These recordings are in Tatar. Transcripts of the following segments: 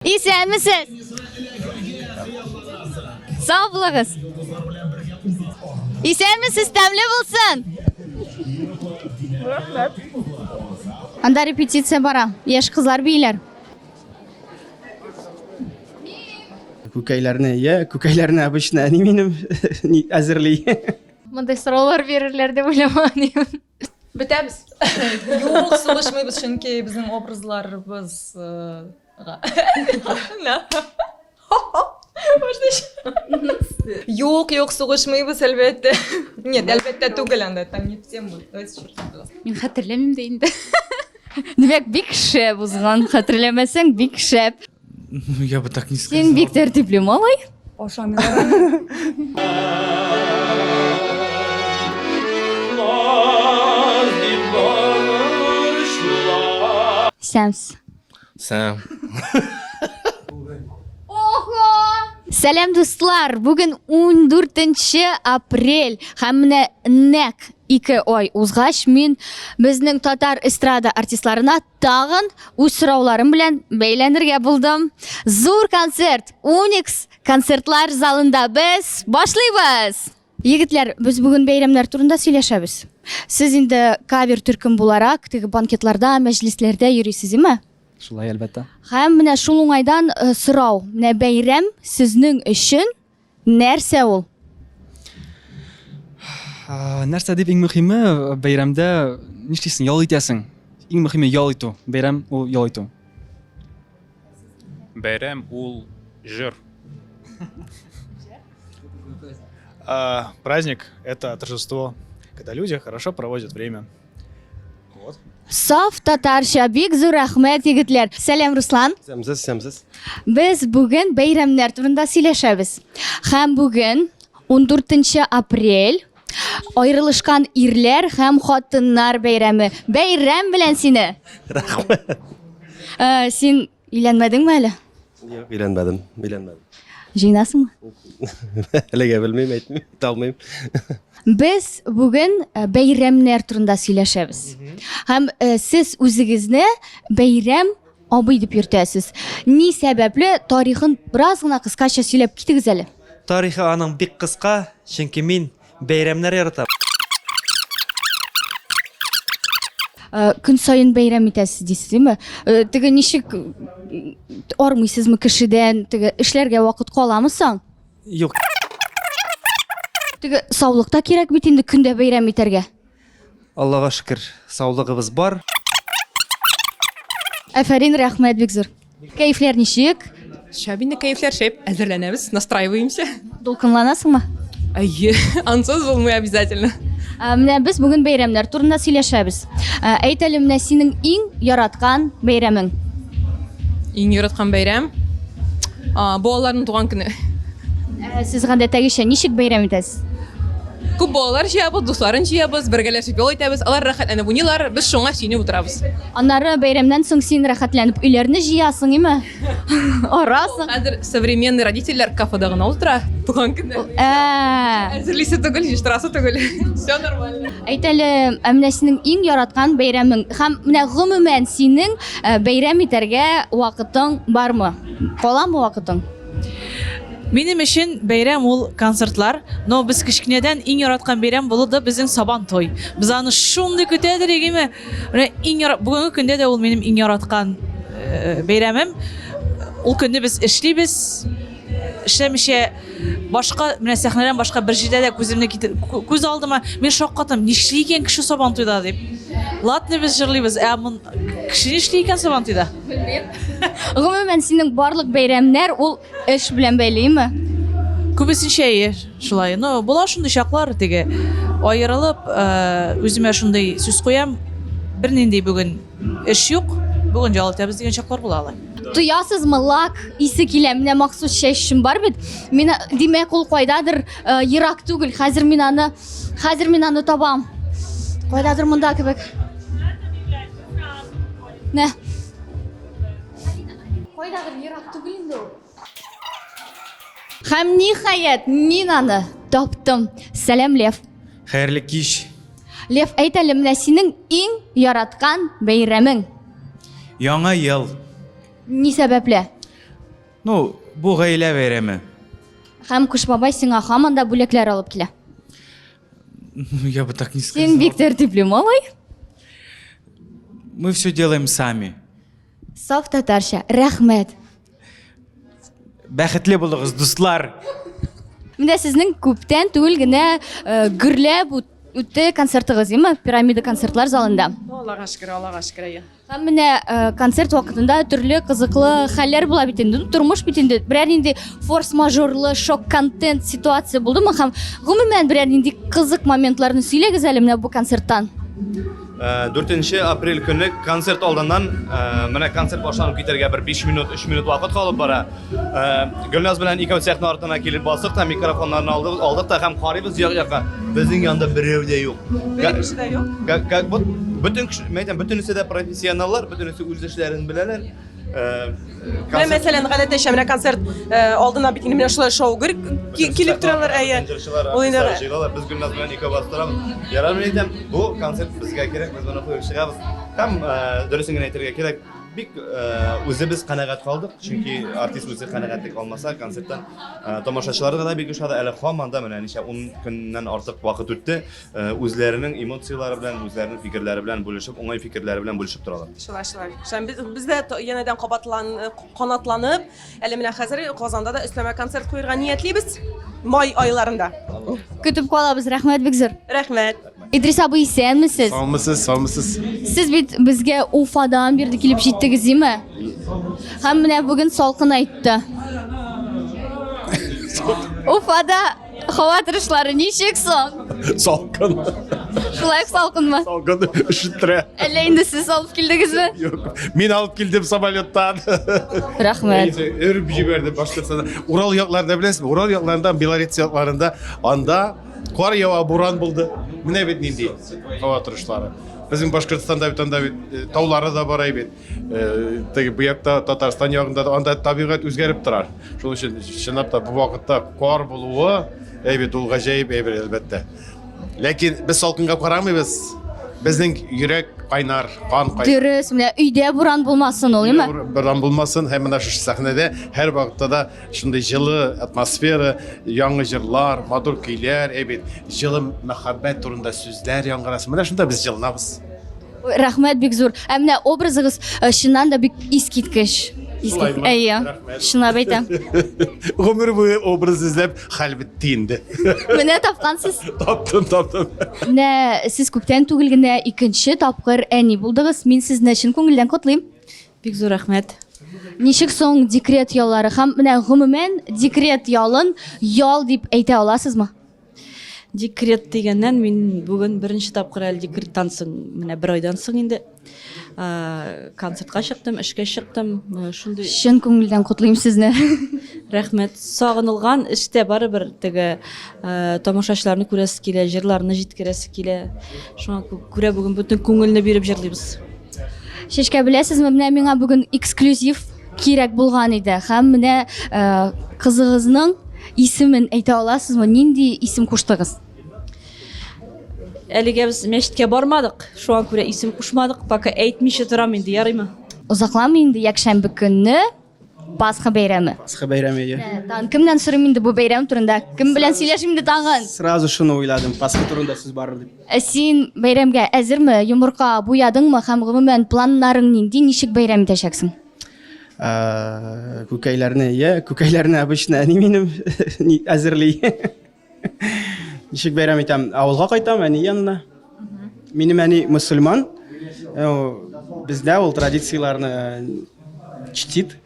Исәнмесез! Сау булыгыз! Исәнмесез, тәмле булсын! Рәхмәт. Анда репетиция бара. Яшь кызлар бииләр. Күкәйләрне, я, күкәйләрне обычно әни минем әзерли. Мондый сораулар бирерләр дип уйламаган идем. Бетәбез. Юк, сугышмыйбыз, чөнки безнең образларыбыз Юк, юк, сугышмыйбыз, әлбәттә. Нет, әлбәттә түгел анда, там не всем будет. Давайте еще раз. Мин хәтерләмим дә инде. Димәк, бик шәп узган. Хәтерләмәсәң, бик шәп. Ну, я бы так не сказал. Син бик тәртипле малай. Ашамыйлар. Сәмс. Сәм. Ого! Сәлам дуслар! Бүген 14 апрель һәм менә нәкъ 2 ай узгач мин безнең татар эстрада артистларына тагын үз сорауларым белән бәйләнергә булдым. Зур концерт Уникс концертлар залында без башлыйбыз! Егетләр, без бүген бәйрәмнәр турында сөйләшәбез. Сез инде кавер төркем буларак теге банкетларда, мәҗлесләрдә йөрисез, име? Шулай, әлбәттә. Һәм менә шул уңайдан э, сорау. Менә бәйрәм сезнең өчен нәрсә ул? Нәрсә дип иң мөһиме бәйрәмдә нишлисең? Ял итәсең. Иң мөһиме ял итү. Бәйрәм ул ял итү. Бәйрәм ул җыр. Праздник – это торжество, когда люди хорошо проводят время. Вот. Саф татарча, бик зур рәхмәт, егетләр. Сәлам, Руслан. Сәмсез, сәмсез. Без бүген бәйрәмнәр турында сөйләшәбез. Һәм бүген 14 апрель аерылышкан ирләр һәм хатыннар бәйрәме. Бәйрәм белән сине! Рәхмәт. Э, син Өйләнмәдеңме әле? Юк, өйләнмәдем, өйләнмәдем. Җыенасыңмы? Әлегә белмим, әйтмим, әйтә алмыйм. Без бүген э, бәйрәмнәр турында сөйләшәбез. Һәм э, сез үзегезне бәйрәм абый дип йөртәсез. Ни сәбәпле тарихын бераз гына кыскача сөйләп китегез әле. Тарихы аның бик кыска, чөнки мин Бәйрәмнәр яратам. Э, көн саен бәйрәм итәсез дисез, димме? Э, теге ничек армыйсызмы кешедән, теге эшләргә вакыт каламы соң? Юк. Теге саулык та кирәк бит инде көндә бәйрәм итәргә. Аллага шөкер, саулыгыбыз бар. Әфәрин, рәхмәт бик зур. Кәефләр ничек? Шәп инде кәефләр шәп. Әзерләнәбез, настраиваемся. Дулкынланасыңмы? Әйе, ансыз булмый обязательно. Ә, Менә без бүген бәйрәмнәр турында сөйләшәбез. Ә, Әйт әле, менә синең иң яраткан бәйрәмең? Иң яраткан бәйрәм? А, балаларның туган көне. Ә, Сез гадәттәгечә ничек бәйрәм итәсез? Күп балалар җыябыз, дусларын җыябыз, бергәләшеп ял итәбез. Алар рәхәтләнеп уйныйлар, без шуңа сөенеп утырабыз. Аннары бәйрәмнән соң син рәхәтләнеп өйләрне җыясың, име? Арасың. Хәзер современный родительләр кафеда гына утыра туган көннәр. Ә. Әзерлисе түгел, җыештырасы түгел. Все нормально. Әйт әле, ә менә синең иң яраткан бәйрәмең һәм менә гомумән синең э, бәйрәм итәргә вакытың бармы? Каламы вакытың? Минем өчен бәйрәм ул концертлар, но без кечкенәдән иң яраткан бәйрәм булды безнең Сабан туй. Без аны шундый көтәдер идеме? Менә иң яра... бүгенге көндә дә ул минем иң яраткан э, бәйрәмем. Ул көнне без эшлибез, эшләмичә башка менә сәхнәдән башка бер җирдә дә күземне китер күз алдыма мин шаккатам, нишли икән кеше Сабан туйда дип. Ладно, без җырлыйбыз, ә мон кеше нишли икән Сабан туйда? Белмим. Гомумән, синең барлык бәйрәмнәр ул эш белән бәйлеме? Күбесенчә әйе, шулай. Но була шундый чаклар теге аерылып, э, үземә шундый сүз куям, бернинди бүген эш юк, бүген ял итәбез дигән чаклар була алай. Тоясызмы, лак исе килә. Менә махсус чәчем бар бит. Мин, димәк, ул кайдадыр э, ерак түгел. Хәзер мин аны, хәзер мин аны табам. Кайдадыр монда кебек. Нә. Кайдадыр ерак түгел инде ул. Һәм ниһаять, мин аны таптым. Сәлам, Лев. Хәерле кич. Лев, әйт әле, менә синең иң яраткан бәйрәмең? Яңа ел. Ни сәбәпле? Ну, бу гаилә бәйрәме. Һәм Кыш бабай сиңа һаман да бүләкләр алып килә. Ну, я бы так не сказал. Син бик тәртипле малай. Мы все делаем сами. Саф татарча. Рәхмәт. Бәхетле булыгыз, дуслар. Менә сезнең күптән түгел генә э, гөрләп үтте концертыгыз, әйеме? Пирамида концертлар залында. Аллага шөкер, Аллага шөкер, әйе. Һәм менә э, концерт вакытында төрле кызыклы хәлләр була бит инде. Ну, тормыш бит инде. Берәр нинди форс-мажорлы шок-контент ситуация булдымы һәм гомумән берәр нинди кызык моментларны сөйләгез әле менә бу концерттан. 4 э, апрель көне концерт алдыннан э, менә концерт башланып китәргә бер 5 минут, 3 минут вакыт калып бара. Э, Гөлназ белән икәү сәхнә артына килеп бастык та микрофоннарны алдык, алдык та һәм карыйбыз як-якка. Безнең янда берәү дә юк. Бер кеше дә юк. Как, как вот бөтен кеше, мен әйтәм, бөтенесе дә профессионаллар, бөтенесе үз эшләрен беләләр. Менә мәсәлән, гадәттәчә менә концерт алдына бит инде менә шулай шау-гөр килеп торалар, әйе. Ул инде җыелалар, без Гөлназ белән икәү басып торабыз. Ярар, мин әйтәм, бу концерт безгә кирәк, без моны куеп чыгабыз. Һәм дөресен генә әйтергә кирәк, бик үзебез канәгать калдык, чөнки артист үзе канәгатьлек алмаса, концерттан тамашачыларга да бик ошады. Әле һаман да менә ничә 10 көннән артык вакыт үтте, үзләренең эмоцияләре белән, үзләренең фикерләре белән бүлешеп, уңай фикерләре белән бүлешеп торалар. Шулай, шулай. Шәм без, без дә янәдән кабатлан, э, канатланып, әле менә хәзер Казанда да өстәмә концерт куярга ниятлибез. Май айларында. Көтеп калабыз, рәхмәт бик зур. Рәхмәт. Идрис абый, исәнмесез? Саумысыз, саумысыз. Сез бит безгә Уфадан бирле килеп җиттегез, димме? Һәм менә бүген салкын айтты. Уфада Һава торышлары ничек соң? Салкын. Шулай ук салкынмы? Салкын, өшеттерә. Әллә инде сез алып килдегезме? Юк, мин алып килдем самолеттан. Рәхмәт. Өреп җибәрде Башкортстанда. Урал якларында беләсезме? Урал якларында, Белорец якларында анда кар ява, буран булды. Менә бит нинди һава торышлары. Безнең Башкортстанда бит анда бит э, таулары да бар бит. Э, теге бу якта Татарстан ягында да анда табигать үзгәреп тора. Шул өчен чынлап та бу вакытта кар булуы әйбәт ул гаҗәеп әйбер әлбәттә. Ләкин без салкынга карамыйбыз. Безнең йөрәк кайнар, кан кайнар. Дөрес, менә өйдә буран булмасын ул, әйме? Буран булмасын һәм менә шушы сәхнәдә һәр вакытта да шундый җылы атмосфера, яңа җырлар, матур көйләр, әйбәт, җылы мәхәббәт турында сүзләр яңгырасын. Менә шунда без җылынабыз. Рәхмәт бик зур. Ә менә образыгыз э, чыннан да бик искиткеч. Искит... Әйе. Чынлап әйтәм. Гомер буе образ эзләп хәл бетте инде. Менә тапкансыз. Таптым, таптым. Менә сез күптән түгел генә икенче тапкыр әни булдыгыз. Мин сезне чын күңелдән котлыйм. Бик зур рәхмәт. Ничек соң декрет яллары һәм менә гомумән декрет ялын ял дип әйтә аласызмы? Декрет дигәннән мин бүген беренче тапкыр әле декреттан соң, менә бер айдан соң инде концертка чыктым, эшкә чыктым. Шундый Чын күңелдән котлыйм сезне. Рәхмәт. Сагынылган эштә барыбер теге тамашачыларны күрәсе килә, җырларны җиткерәсе килә. Шуңа күрә бүген бөтен күңелне биреп җырлыйбыз. Чәчкә беләсезме, менә миңа бүген эксклюзив кирәк булган иде. Һәм менә э, кызыгызның исемен әйтә аласызмы? Нинди исем куштыгыз? Әлегә без мәчеткә бармадык, шуңа күрә исем кушмадык. Пока әйтмичә торам инде, ярыймы? Озакламый инде якшәмбе көнне Пасха бәйрәме. Пасха бәйрәме, иә. Тагын кемнән сорыйм инде бу бәйрәм турында? Кем белән сөйләшим инде тагын? Сразу шуны уйладым, Пасха турында сүз барыр дип. Ә син бәйрәмгә әзерме? Йомырка буядыңмы һәм гомумән планнарың нинди? Ничек бәйрәм итәчәксең? Ә, Күкәйләрне, иә, күкәйләрне обычно әни минем ни- әзерли. Ничек бәйрәм итәм? Авылга кайтам, әни янына. Минем әни мөселман. Э, Бездә ул традицияләрне чтит.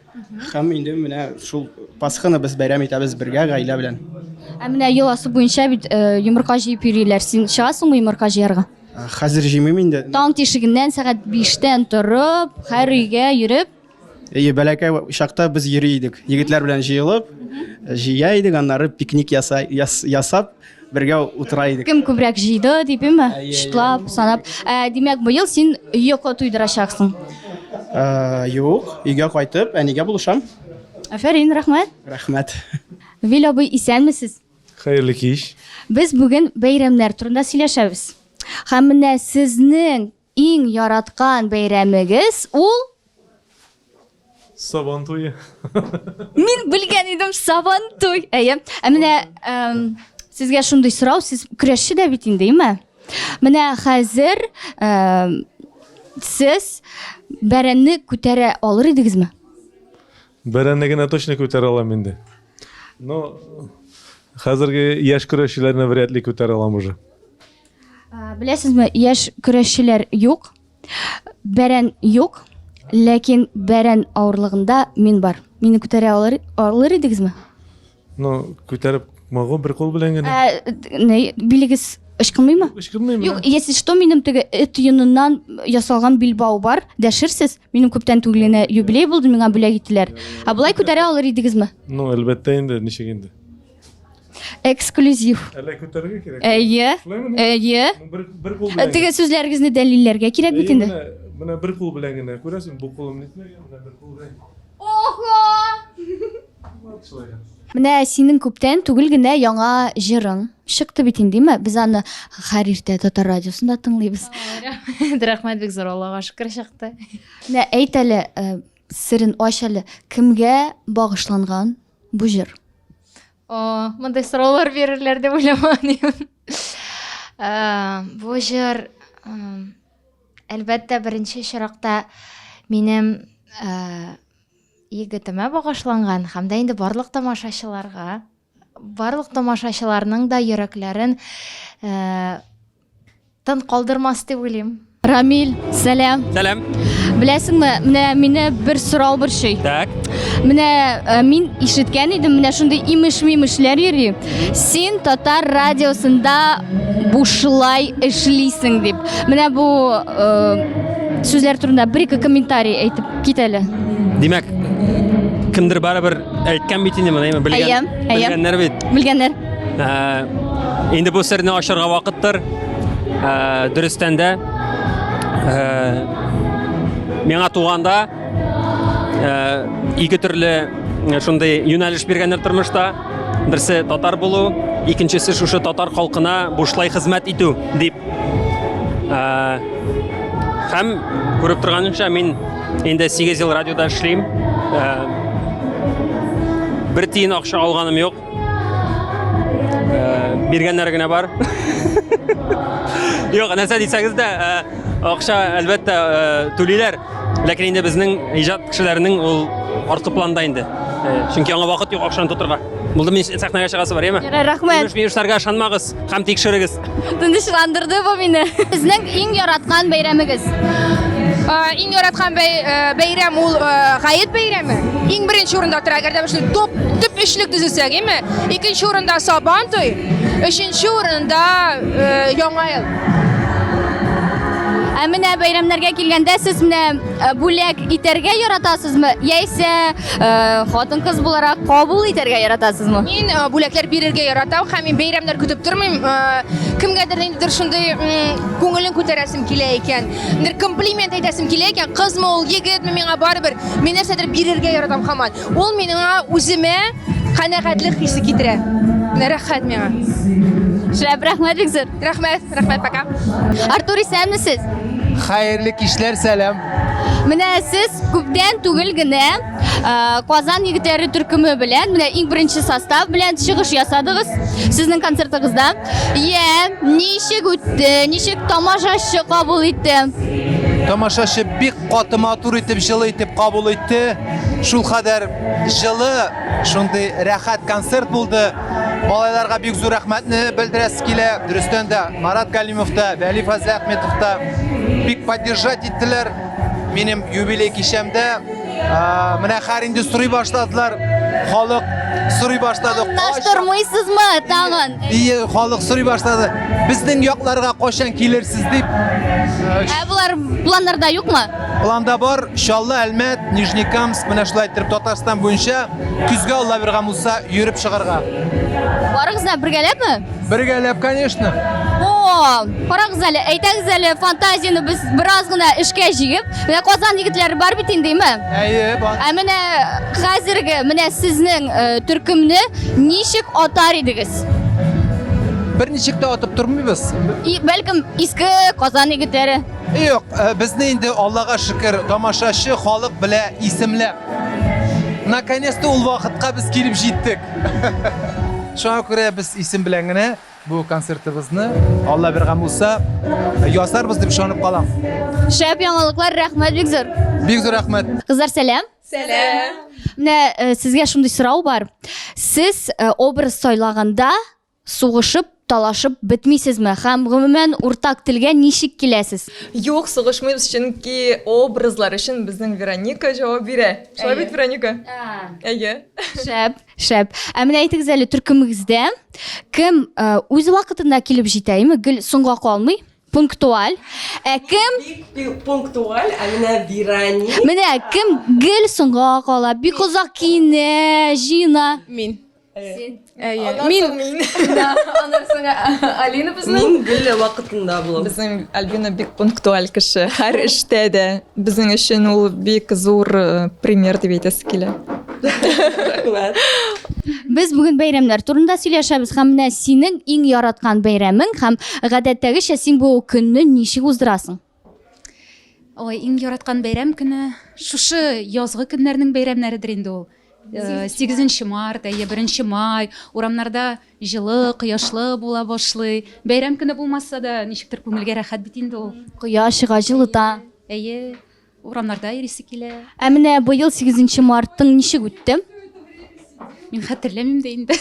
Һәм инде менә шул Пасханы без бәйрәм итәбез бергә гаилә белән. Ә менә йоласы буенча бит э, йомырка җыеп йөриләр. Син чыгасыңмы йомырка җыярга? Э, Хәзер җыймыйм инде. Таң тишегеннән сәгать биштән торып, һәр өйгә йөреп, Әйе, бәләкәй чакта без йөри идек. Егетләр белән җыелып, җыя идек, аннары пикник яса, яс, ясап, бергә утыра идек. Кем күбрәк җыйды дип, име? Шутлап, санап. Ә, димәк, быел син йокы туйдырачаксың. Ә, юк, өйгә кайтып, әнигә булышам. Афәрин, рәхмәт. Рәхмәт. Вил абый, исәнмесез? Хәерле кич. Без бүген бәйрәмнәр турында сөйләшәбез. Һәм менә сезнең Иң яраткан бәйрәмегез ул? Сабан туе. Мин белгән идем, Сабантуй. Әйе. Ә менә эм, сезгә шундый сорау, сез көрәшче дә бит инде, әйме? Менә хәзер эм, сез бәрәнне күтәрә алыр идегезме? Бәрәнне генә точно күтәрә алам инде. Но хәзерге яшь көрәшчеләрне вряд ли күтәрә алам уже. Ә, Беләсезме, яшь көрәшчеләр юк. Бәрән юк, ләкин бәрән авырлыгында мин бар. Мине күтәрә алыр, алыр идегезме? Ну, күтәреп могу бер кул белән генә. Ә, не, билегез ычкынмыймы? Ычкынмый Юк, если что, минем теге эт йоныннан ясалган билбау бар. Дәшерсез. Минем күптән түгел генә юбилей булды, миңа бүләк иттеләр. Ә болай күтәрә алыр идегезме? Ну, әлбәттә инде, ничек инде. Эксклюзив. Әллә күтәрергә кирәк? Әйе. Шулаймыни? Әйе. Ну, бер, бер кул Ә, белән. Теге сүзләрегезне дәлилләргә кирәк бит Әйе, инде. Менә, менә бер кул белән генә күрәсең, бу кулым нитмәгән, менә бер кул белән. Охо! Вот шулай. Менә синең күптән түгел генә яңа җырың чыкты бит инде, димме? Без аны һәр иртә Татар радиосында тыңлыйбыз. Рәхмәт бик зур, Аллага шөкер чыкты. Менә әйт әле, э, серен ач әле, кемгә багышланган бу җыр? О, мондый сораулар бирерләр дип уйламаган идем. Э, Бу җыр, м, әлбәттә, беренче очракта минем э, егетемә багышланган һәм дә инде барлык тамашачыларга, барлык тамашачыларның да йөрәкләрен э, Тын калдырмас дип уйлыйм. Рамил, сәлам. Сәлам. Беләсеңме, менә мине бер сорау борчый. Так. Менә э, мин ишеткән идем, менә шундый имеш-мимешләр йөри. Син татар радиосында бушлай эшлисең дип. Менә бу э, сүзләр турында бер-ике комментарий әйтеп кит әле. Димәк, кемдер барыбер әйткән бит инде моны, әйме? Белгән, Әйе, әйе. белгәннәр бит. Белгәннәр. Ә, инде бу серне ачарга вакыттыр. Ә, дөрестән дә, ә, миңа туганда ә, ике төрле шундый юнәлеш биргәннәр тормышта. Берсе татар булу, икенчесе шушы татар халкына бушлай хезмәт итү дип. Ә, һәм күреп торганыңча, мин инде 8 ел радиода эшлим. Ә, бер тиен акча алганым юк. Э, биргәннәр генә бар. Юк, нәрсә дисәгез дә, э, акча әлбәттә э, түлиләр. Ләкин инде безнең иҗат кешеләренең ул арткы планда инде. Чөнки аңа вакыт юк акчаны тотырга. Булды, мин сәхнәгә чыгасы бар, яме? Ярар, рәхмәт. Имеш-мимешләргә ышанмагыз һәм тикшерегез. Тынычландырды бу мине. Сезнең иң яраткан бәйрәмегез? Иң яраткан бәйрәм ул Гает бәйрәме. Иң беренче урында тора, әгәр дә без шуны топ төп өчлек төзесәк, әйме? Икенче урында Сабан туй, өченче урында Яңа ел. Ә менә бәйрәмнәргә килгәндә сез менә бүләк итәргә яратасызмы, яисә хатын-кыз буларак кабул итәргә яратасызмы? Мин бүләкләр бирергә яратам һәм мин бәйрәмнәр көтеп тормыйм. Кемгәдер ниндидер шундый күңелен күтәрәсем килә икән. Бер комплимент әйтәсем килә икән, кызмы ул, егетме, миңа барыбер. Мин нәрсәдер бирергә яратам һаман. Ул миңа үземә канәгатьлек хисе китерә. Менә рәхәт миңа. Шәп, рәхмәт бик зур. Рәхмәт, рәхмәт, пока. Артур, исәнмесез? Хәерле кичләр, сәлам. Менә сез күптән түгел генә э, Казан егетләре төркеме белән, менә иң беренче состав белән чыгыш ясадыгыз сезнең концертыгызда. Йә, ничек үтте, ничек тамашачы кабул итте? Тамашачы бик каты матур итеп, җылы итеп кабул итте. Шул кадәр җылы, шундый рәхәт концерт булды. Малайларга бик зур рәхмәтне белдерәсе килә. Дөрестән дә, Марат Галимов та, Вәли Фазлыәхметов та бик поддержать иттеләр минем юбилей кичәмдә. Менә хәр инде сорый башладылар. Халык сорый башлады. Планлаштырмыйсызмы тагын? Ие, халык сорый башлады. Безнең якларга кайчан килерсез дип. Ә болар планнарда юкмы? Планда бар. Чаллы, Әлмәт, Нижнекамск, менә шулай иттереп Татарстан буенча көзгә Алла биргән булса йөреп чыгарга. Барыгыз да бергәләпме? Бергәләп, конечно. О, карагыз әле, әйтәгез әле, фантазияне без бераз гына эшкә җигеп, менә Казан егетләре бар бит инде, әйме? Әйе, бар. Ә менә хәзерге, менә сезнең э, төркемне ничек атар идегез? Берничек тә атып тормыйбыз. И, бәлкем, иске Казан егетләре. Юк, э, безне инде Аллага шөкер, тамашачы халык белә исемләп. Наконец-то ул вакытка без килеп җиттек. Шуңа күрә без исем белән генә бу концертыбызны Алла биргән булса ясарбыз дип ышанып калам. Шәп яңалыклар, рәхмәт бик зур. Бик зур рәхмәт. Кызлар, сәлам. Сәлам. Менә э, сезгә шундый сорау бар. Сез э, образ сайлаганда сугышып, талашып бетмисезме? Һәм гомумән уртак телгә ничек киләсез? Юк, сугышмыйбыз, чөнки образлар өчен безнең Вероника җавап бирә. Шулай бит, Вероника? Әйе. Шәп, шәп. Ә менә әйтегез әле, төркемегездә кем э, үз вакытында килеп җитә, име? Гел соңга калмый? Пунктуаль. Ә кем? Бик пунктуаль, ә менә Вероника. Менә кем гел соңга кала, бик озак киенә, җыена. Мин. Син. Әйе. Аннан Мин. соң мин. Да, аннан соң Алина безнең. Мин гел вакытында булам. Безнең Альбина бик пунктуаль кеше. Һәр эштә дә безнең өчен ул бик зур э, пример дип әйтәсе килә. Рәхмәт. Без бүген бәйрәмнәр турында сөйләшәбез һәм менә синең иң яраткан бәйрәмең һәм гадәттәгечә син бу көнне ничек уздырасың? Ой, иң яраткан бәйрәм көне шушы язгы көннәрнең бәйрәмнәредер инде ул. 8 э, март, әйе, 1 май, урамнарда җылы, кояшлы була башлый. Бәйрәм көне булмаса да, ничектер күңелгә рәхәт бит инде ул. Кояш чыга, җылыта. Әйе, урамнарда йөрисе килә. Ә менә быел 8 марттың ничек үтте? Мин хәтерләмим дә инде.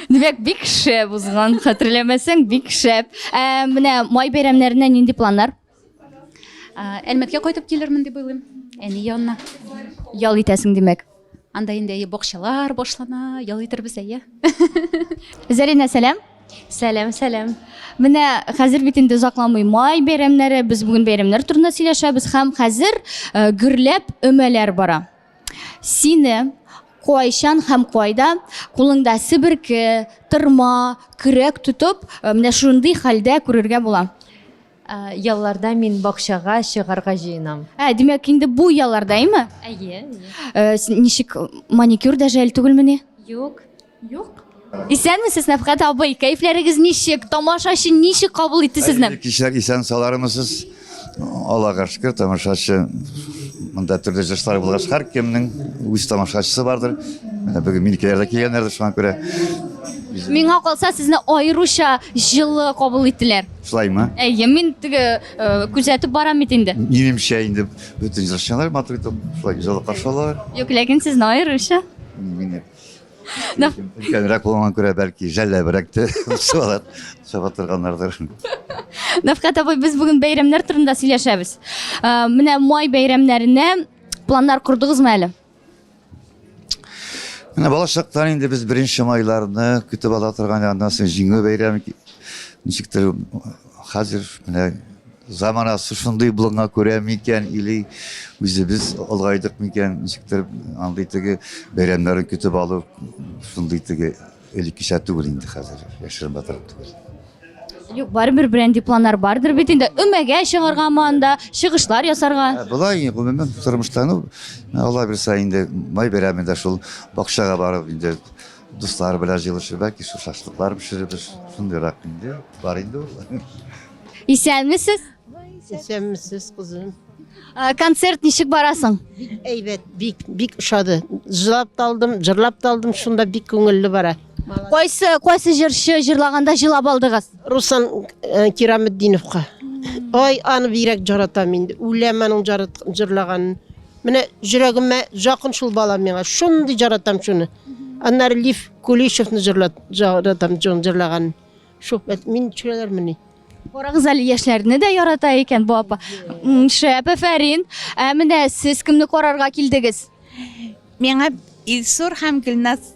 Димәк, бик шәп узган, хәтерләмәсәң, бик шәп. Ә менә май бәйрәмнәренә нинди планнар? Әлмәткә кайтып килермен дип уйлыйм. Әни янына. Ял итәсең, димәк. Анда инде әйе бакчалар башлана, ял итербез, әйе. Зәринә, сәлам. Сәлам, сәлам. Менә хәзер бит инде озакламый май бәйрәмнәре, без бүген бәйрәмнәр турында сөйләшәбез һәм хәзер э, гөрләп өмәләр бара. Сине кайчан һәм кайда кулыңда себерке, тырма, көрәк тотып, э, менә шундый хәлдә күрергә була? Ә, Ялларда мин бакчага чыгарга җыенам. Ә, димәк, инде бу ялларда, әйме? Әйе, әйе. Э, син ничек маникюр даже әле түгелмени? Юк. Юк. Исәнмесез, Нәфкать абый. Кәефләрегез ничек? Тамашачы ничек кабул итте сезне? Хәерле кичләр, исән саулармысыз? Аллага шөкер, тамашачы монда төрле җырчылар булгач, һәркемнең үз тамашачысы бардыр. Менә бүген минекеләр дә килгәннәрдер, шуңа күрә. Миңа калса, сезне аеруча җылы кабул иттеләр. Шулаймы? Әйе, мин теге э, күзәтеп барам бит инде. Минемчә инде бөтен җырчылар матур итеп шулай җылы каршы алалар. Юк, ләкин сезне аеруча. Мине өлкәнрәк булганга күрә бәлки жәлләбрәк тә чаба торганнардыр. Нәфкать абый, без бүген бәйрәмнәр турында сөйләшәбез. Э, менә май бәйрәмнәренә планнар кордыгызмы әле? Менә бала чактан инде без беренче майларны көтеп ала торган, аннан соң Җиңү бәйрәме ничектер хәзер менә заманасы шундый булганга күрә микән, или үзебез олгайдык микән, ничектер андый теге бәйрәмнәрен көтеп алу шундый теге элеккечә түгел инде хәзер, яшерен батырып түгел. Юк, барыбер берәнди планнар бардыр бит инде. Өмәгә чыгаргамы анда, чыгышлар ясарга? Ә Болай гомумән тормышта, ну, Алла бирсә инде май бәйрәмендә шул бакчага барып инде дуслар белән җыелышып, бәлки шул шашлыклар пешерербез. Шундыйрак инде бар инде ул. Исәнмесез? Исәнмесез, кызым. Ә, Концерт ничек бара соң? Бик әйбәт, бик, бик ошады. Җылап та алдым, җырлап та алдым, шунда бик күңелле бара. Кайсы, кайсы җырчы җырлаганда җылап алдыгыз? Руслан э, Кираметдиновка. Ай, аны бигрәк жаратам инде. Үләм аның жарат, җырлаганын. Менә йөрәгемә якын шул бала миңа. Шундый жаратам шуны. Аннары Лив Кулишевны җырлат, жаратам җырлаганын. Шул, мин төшерәләрмени? Карагыз әле, яшьләрне дә ярата икән бу апа. Шәп, афәрин. Ә менә сез кемне карарга килдегез? Миңа Илсур һәм Гөлназ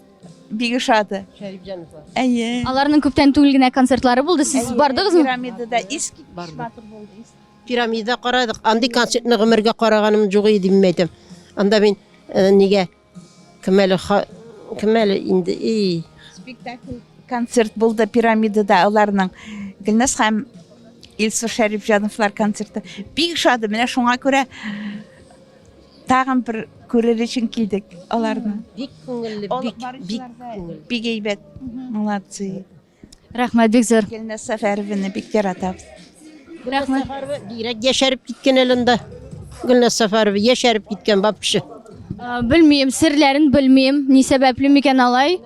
бик ошады. Шәрипҗановлар. Әйе. Аларның күптән түгел генә концертлары булды. Сез бардыгызмы? Пирамидада искиткеч матур булды. Пирамида карадык. Андый концертны гомергә караганым юк иде, мин әйтәм. Анда мин э, нигә Кем әле, кем әле инде, и. Спектакль, концерт булды пирамидада аларның. Гөлназ һәм Илсур Шәрипҗановлар концерты. Бик ошады. Менә шуңа күрә тагын бер күрер өчен килдек аларны. Бик күңелле, бик, бик күңелле. Бик әйбәт. Молодцы. Рәхмәт бик зур. Гөлназ Сәфәрованы бик яратабыз. Рәхмәт. Сафарова бигрәк яшәреп киткән әле анда. Гөлназ Сафарова яшәреп киткән вообще. Белмим, серләрен белмим. Ни сәбәпле микән алай?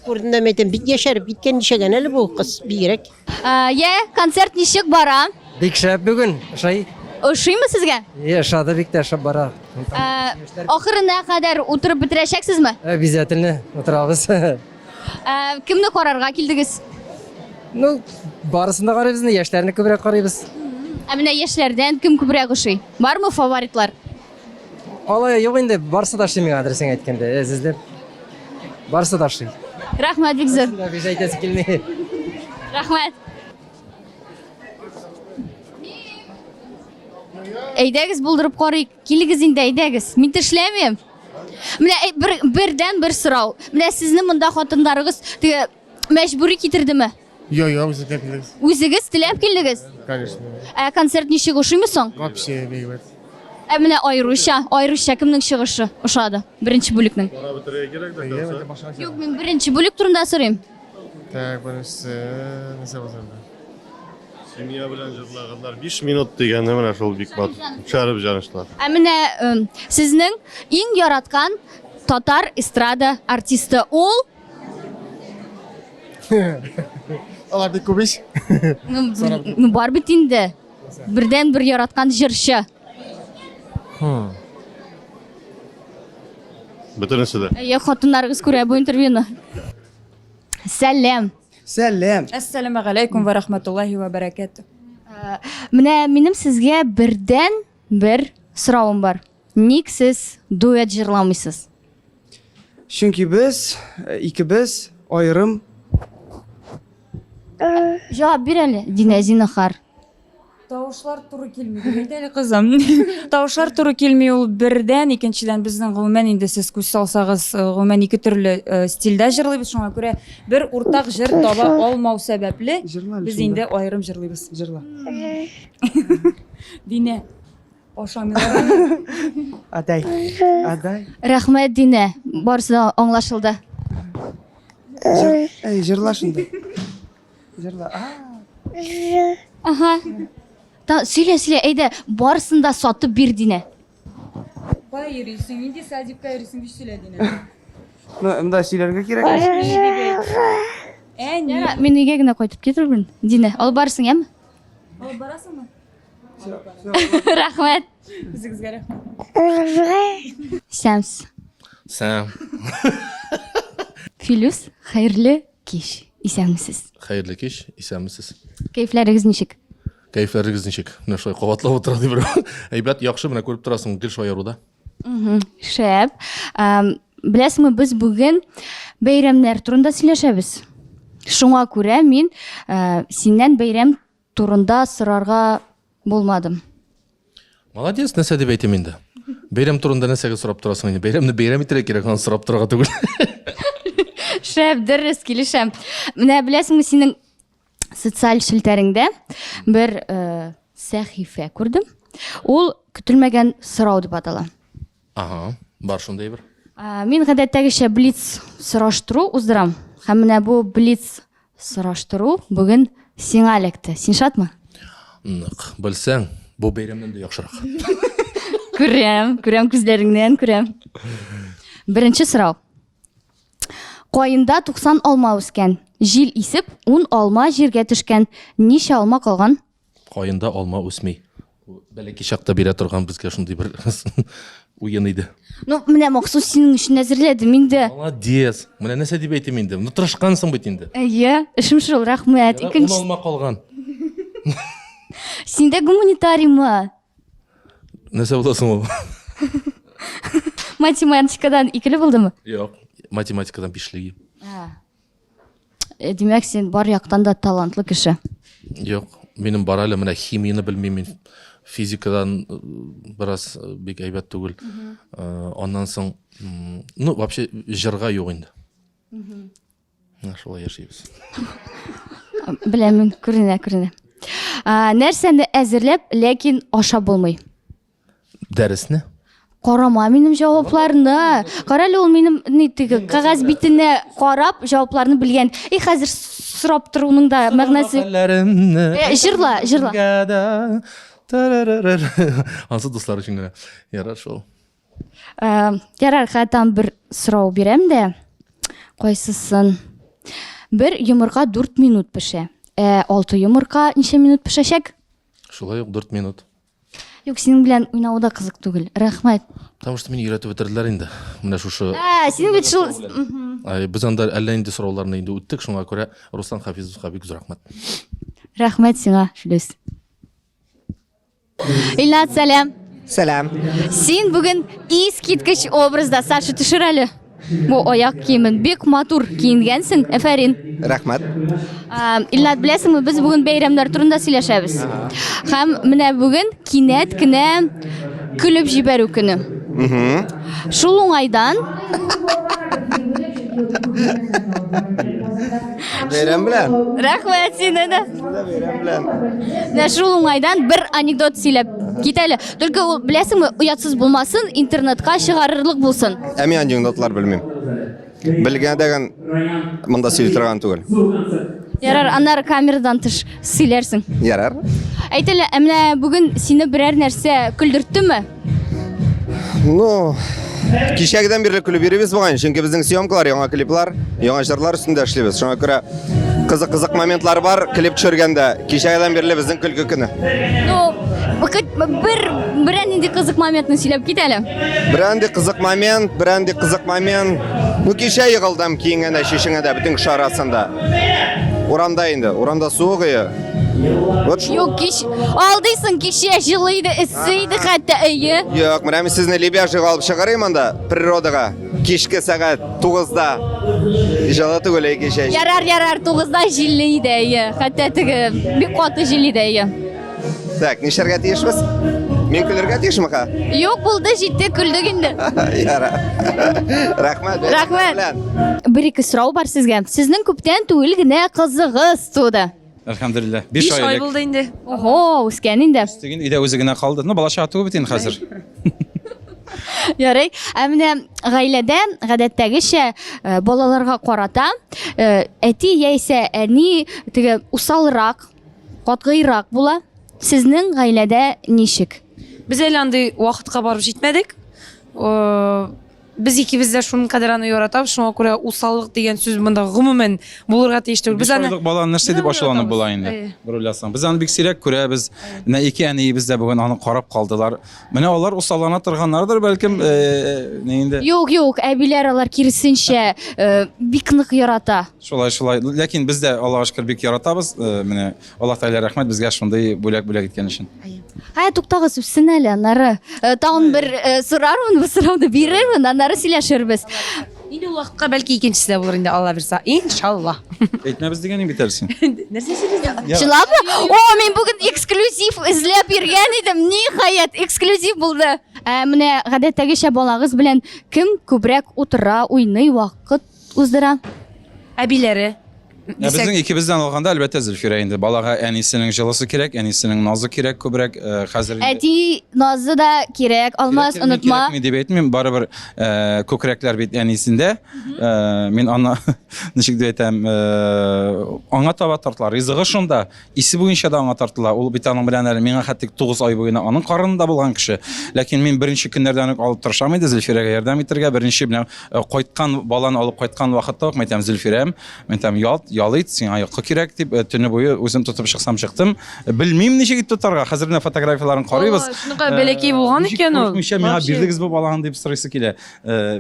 Күрдем дә әйтәм, бик яшәреп киткән, ничәгән әле бу кыз, бигрәк. Йә, концерт ничек бара? Бик шәп бүген, ошый. Ошыймы сезгә? Е, ошады бик тә шәп бара. Ахырына кадәр утырып бетерәчәксезме? Обязательно утырабыз. Кемне карарга килдегез? Ну, барысын да карыйбыз, яшьләрне күбрәк карыйбыз. Ә менә яшьләрдән кем күбрәк ошый? Бармы фаворитлар? Алай юк инде, барысы да ошый миңа, дөресен әйткәндә, әз-әзләп. Барысы да ошый. Рәхмәт бик зур. Бик әйтәсе килми. Рәхмәт. Әйдәгез булдырып карыйк. Килегез инде, әйдәгез. Мин тешләмим. Менә бер бердән бер сорау. Менә сезне монда хатыннарыгыз теге мәҗбүри китердеме? Йо, йо, үзебез теләп килдек. Үзегез теләп килдегез? Конечно. Ә концерт ничек ошыймы соң? Вообще бик әйбәт. Ә менә аеруча, аеруча кемнең чыгышы ошады? Беренче бүлекнең. Карап бетерергә кирәк дә концерт. Юк, мин беренче бүлек турында сорыйм. Так, беренчесе нәрсә булса инде? Семья белән җырлаганнар 5 минут дигәне менә шул бик матур. Шәрипҗановлар. Ә менә сезнең иң яраткан татар эстрада артисты ул? Алар бик күп ич. Ну, бар бит инде. Бердән бер яраткан җырчы. Бөтенесе дә. Әйе, хатыннарыгыз күрә бу интервьюны. Сәлам. Сәлам. Әссәламә галәйкүм вә рахматуллаһи вә бәрәкәтү. Менә минем сезгә бердән бер соравым бар. Ник сез дуэт җырламыйсыз? Чөнки без, э, икебез аерым. Җавап бир әле, Динә, зинһар. Тавышлар туры килми дип әйт әле, кызым. Тавышлар туры килми ул бердән, икенчедән безнең гомумән инде сез күз салсагыз, э, гомумән ике төрле э, стильдә җырлыйбыз, шуңа күрә бер уртак җыр таба алмау сәбәпле без инде аерым җырлыйбыз. Җырла. Динә, Ашамыйлар. Адай. Адай. Рәхмәт, Динә. Барысы да аңлашылды. Җыр, әй, җырла шунда. Җырла. Ага. Та, сөйлә, сөйлә, әйдә, барысын да сатып бир, Динә. Кая йөрисең? Нинди садикка йөрисең дип сөйлә, Динә. Ну, монда сөйләргә кирәк. Әни. Мин өйгә генә кайтып китермен. Динә, алып барырсың, яме? Алып барасыңмы? Рәхмәт. Үзегезгә рәхмәт. Сәмс. Сәм. Филүс, хәерле кич. Исәнмесез. Хәерле кич, исәнмесез. Кәефләрегез ничек? Кәефләрегез ничек? Менә шулай кабатлап утыра ди берәү. Әйбәт, яхшы, менә күреп торасың, гел шаяруда. Шәп. Беләсеңме, без бүген бәйрәмнәр турында сөйләшәбез. Шуңа күрә мин э, синнән бәйрәм турында сорарга булмадым. Молодец, нәрсә дип әйтим инде. Бәйрәм турында нәрсәгә сорап торасың инде? Бәйрәмне бәйрәм итәргә кирәк, аны сорап торырга түгел. Шәп, дөрес, килешәм. Менә беләсеңме, синең социаль челтәреңдә бер э, сәхифә күрдем. Ул көтелмәгән сорау дип атала. Ага, бар шундый бер. Мин гадәттәгечә блиц сораштыру уздырам. Һәм менә бу блиц сораштыру бүген сиңа эләкте. Син шатмы? Нык. Белсәң, бу бәйрәмнән дә яхшырак. Күрәм, күрәм күзләреңнән күрәм. Беренче сорау. Каенда 90 алма үскән. Җил исеп, 10 алма җиргә төшкән. Ничә алма калган? Каенда алма үсми. Бәләкәй чакта бирә торган безгә шундый бер уен иде. Ну, менә махсус синең өчен әзерләдем инде. Молодец. Менә нәрсә дип әйтим инде. Ну, тырышкансың бит инде. Әйе, эшем шул, рәхмәт. Ярар, Икенче. ун алма калган. Син дә гуманитариймы? Нәрсә була соң ул? Математикадан икеле булдымы? Юк, математикадан бишле. Э, димәк, син бар яктан да талантлы кеше. Юк, минем бар әле менә химияне белмим мин. Физикадан э, бераз э, бик әйбәт түгел. Аннан соң, ну, вообще җырга юк инде. Менә шулай яшибез. Беләм мин, күренә, күренә. Нәрсәне әзерләп, ләкин ашап булмый? Дәресне? Карама минем җавапларны. Кара әле ул минем ни теге кәгазь битенә карап җавапларны белгән. И хәзер сорап торуның да мәгънәсе. Э, җырла, җырла. Ансы дуслар өчен генә. Ярар шул. Э, Ярар, хәтта бер сорау бирәм дә. Кайсысын? Бер йомырка 4 минут пешә. Ә 6 йомырка ничә минут пешәчәк? Шулай ук 4 минут. Юк, синең белән уйнау да кызык түгел. Рәхмәт. Потому что мине өйрәтеп бетерделәр инде. Менә шушы Ә, син бит шул Мгм. Ай, без анда әллә нинди сорауларны инде үттек, шуңа күрә Руслан Хафизовка бик зур рәхмәт. Рәхмәт сиңа, Флүс. Илнат, сәлам. Сәлам. Син бүген искиткеч образда, Саша, төшер әле. Бу аяк киемен бик матур киенгәнсең. Әфәрин. Рәхмәт. Илнат, беләсеңме, без бүген бәйрәмнәр турында сөйләшәбез. Һәм менә бүген кинәт кенә көлеп җибәрү көне. Шул уңайдан Бәйрәм белән. Рәхмәт сине дә. Бәйрәм белән. Менә шул уңайдан бер анекдот сөйләп кит әле. Только ул, беләсеңме, оятсыз булмасын, интернетка чыгарырлык булсын. Ә мин анекдотлар белмим. Белгән дәгән монда сөйли торган түгел. Ярар, аннары камерадан тыш сөйләрсең. Ярар. Әйт әле, ә менә бүген сине берәр нәрсә көлдерттеме? Ну, кичәгедән бирле көлеп йөрибез бугай, чөнки безнең съемкалар, яңа клиплар, яңа җырлар өстендә эшлибез. Шуңа күрә кызык-кызык моментлар бар клип төшергәндә. Кичәгедән бирле безнең көлке көне. Ну, бер берәр нинди кызык моментны сөйләп кит әле. Берәнди кызык момент, берәнди кызык момент. Ну, кичә егылдым киенгәндә, чишенгәндә бөтен кеше арасында. Урамда инде, урамда суык ие. Вот шул. Юк, кич алдыйсың, кичә җылы иде, эссе иде хәтта, әйе. Юк, менә мин сезне Лебяжьега алып чыгарыйм анда, природага. Кичке сәгать 9-да. Җылы түгел әй кичә. Ярар, ярар, 9-да җилле иде, әйе. Хәтта теге бик каты җил иде, әйе. Так, нишләргә тиешбез? Мин көлергә тиешме ха? Юк, булды, җитте, көлдек инде. Ярар. Рәхмәт. Рәхмәт. Бер-ике сорау бар сезгә. Сезнең күптән түгел генә кызыгыз туды. Әлхәмдүлилләһ. 5 ай элек. булды инде. Ого, үскән инде. Үстеген өйдә үзе генә калды. Ну, бала чага түгел бит инде хәзер. Ярый. Ә менә гаиләдә гадәттәгечә э, балаларга карата э, әти яисә әни теге усалрак, катгыйрак була. Сезнең гаиләдә ничек? Без әле андый вакытка барып җитмәдек. Э, Без икебез дә шуның кадәр аны яратабыз, шуңа күрә усаллык дигән сүз монда гомумән булырга тиеш түгел. Без аны Биш айлык баланы нәрсә дип ачуланып була инде? Бер уйласаң. Без аны бик сирәк күрәбез. Менә ике әниебез дә бүген аны карап калдылар. Менә алар усаллана торганнардыр, бәлкем, э, ни инде. Юк, юк, әбиләр алар киресенчә э, бик нык ярата. Шулай, шулай. Ләкин без дә Аллага шөкер бик яратабыз. Э, менә Аллаһ Тәгалә рәхмәт безгә шундый бүләк бүләк иткән өчен. Ә, туктагыз, үссен әле, аннары э, тагын бер э, сорармын, бу сорауны бирермен, аннары сөйләшербез. Инде ул вакытка бәлки икенчесе дә булыр инде, Алла бирса. Иншалла. Әйтмәбез дигән бит әле син. Нәрсә сөйлисең? Чынлапмы? О, мин бүген эксклюзив эзләп йөргән идем. Ниһаять, эксклюзив булды. Ә менә гадәттәгечә балагыз белән кем күбрәк утыра, уйный, вакыт уздыра? Әбиләре. Ә безнең икебездән алганда, әлбәттә, Зөлфирә инде. Балага әнисенең җылысы кирәк, әнисенең назы кирәк күбрәк. Э, хәзер инде Әти назы да кирәк, Алмаз, Кирәк, мин онытма. Кирәкми дип әйтмим, барыбер э, күкрәкләр бит әнисендә. Э, мин аны ничек дип әйтәм, э, аңа таба тартыла. Ризыгы шунда, исе буенча да аңа тартыла. Ул бит аның белән әле миңа хәтта 9 ай буена аның карынында булган кеше. Ләкин мин беренче көннәрдән үк алып тырышам инде Зөлфирәгә ярдәм итәргә. Беренче менә э, кайткан баланы алып кайткан вакытта ук мин әйтәм, Зөлфирәм, Мин там ялт, ял ит, сиңа йокы кирәк дип, э, төне буе үзем тотып чыксам чыктым. Э, белмим ничек итеп тотарга. Хәзер менә фотографияләрен карыйбыз. Шуныка бәләкәй булган икән ул. Курыкмыйча миңа бирдегез бу баланы дип сорыйсы килә. Э,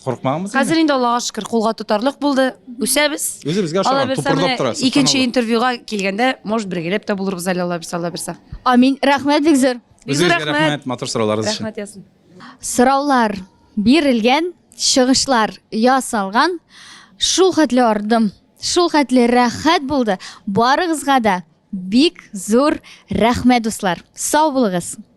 курыкмагыз. Хәзер инде Аллага шөкер, кулга тотарлык булды. Үсәбез. Үзебезгә ошаган, тупырдап тора. Икенче интервьюга килгәндә, может, бергәләп тә булырбыз әле, Алла бирсә, Алла бирсә. Амин. Рәхмәт бик зур. Үзегезгә рәхмәт, матур сорауларыгыз өчен. Рәхмәт ясын. Сораулар бирелгән, чыгышлар ясалган. Шул хәтле ардым, шул хәтле рәхәт булды. Барыгызга да бик зур рәхмәт, дуслар. Сау булыгыз.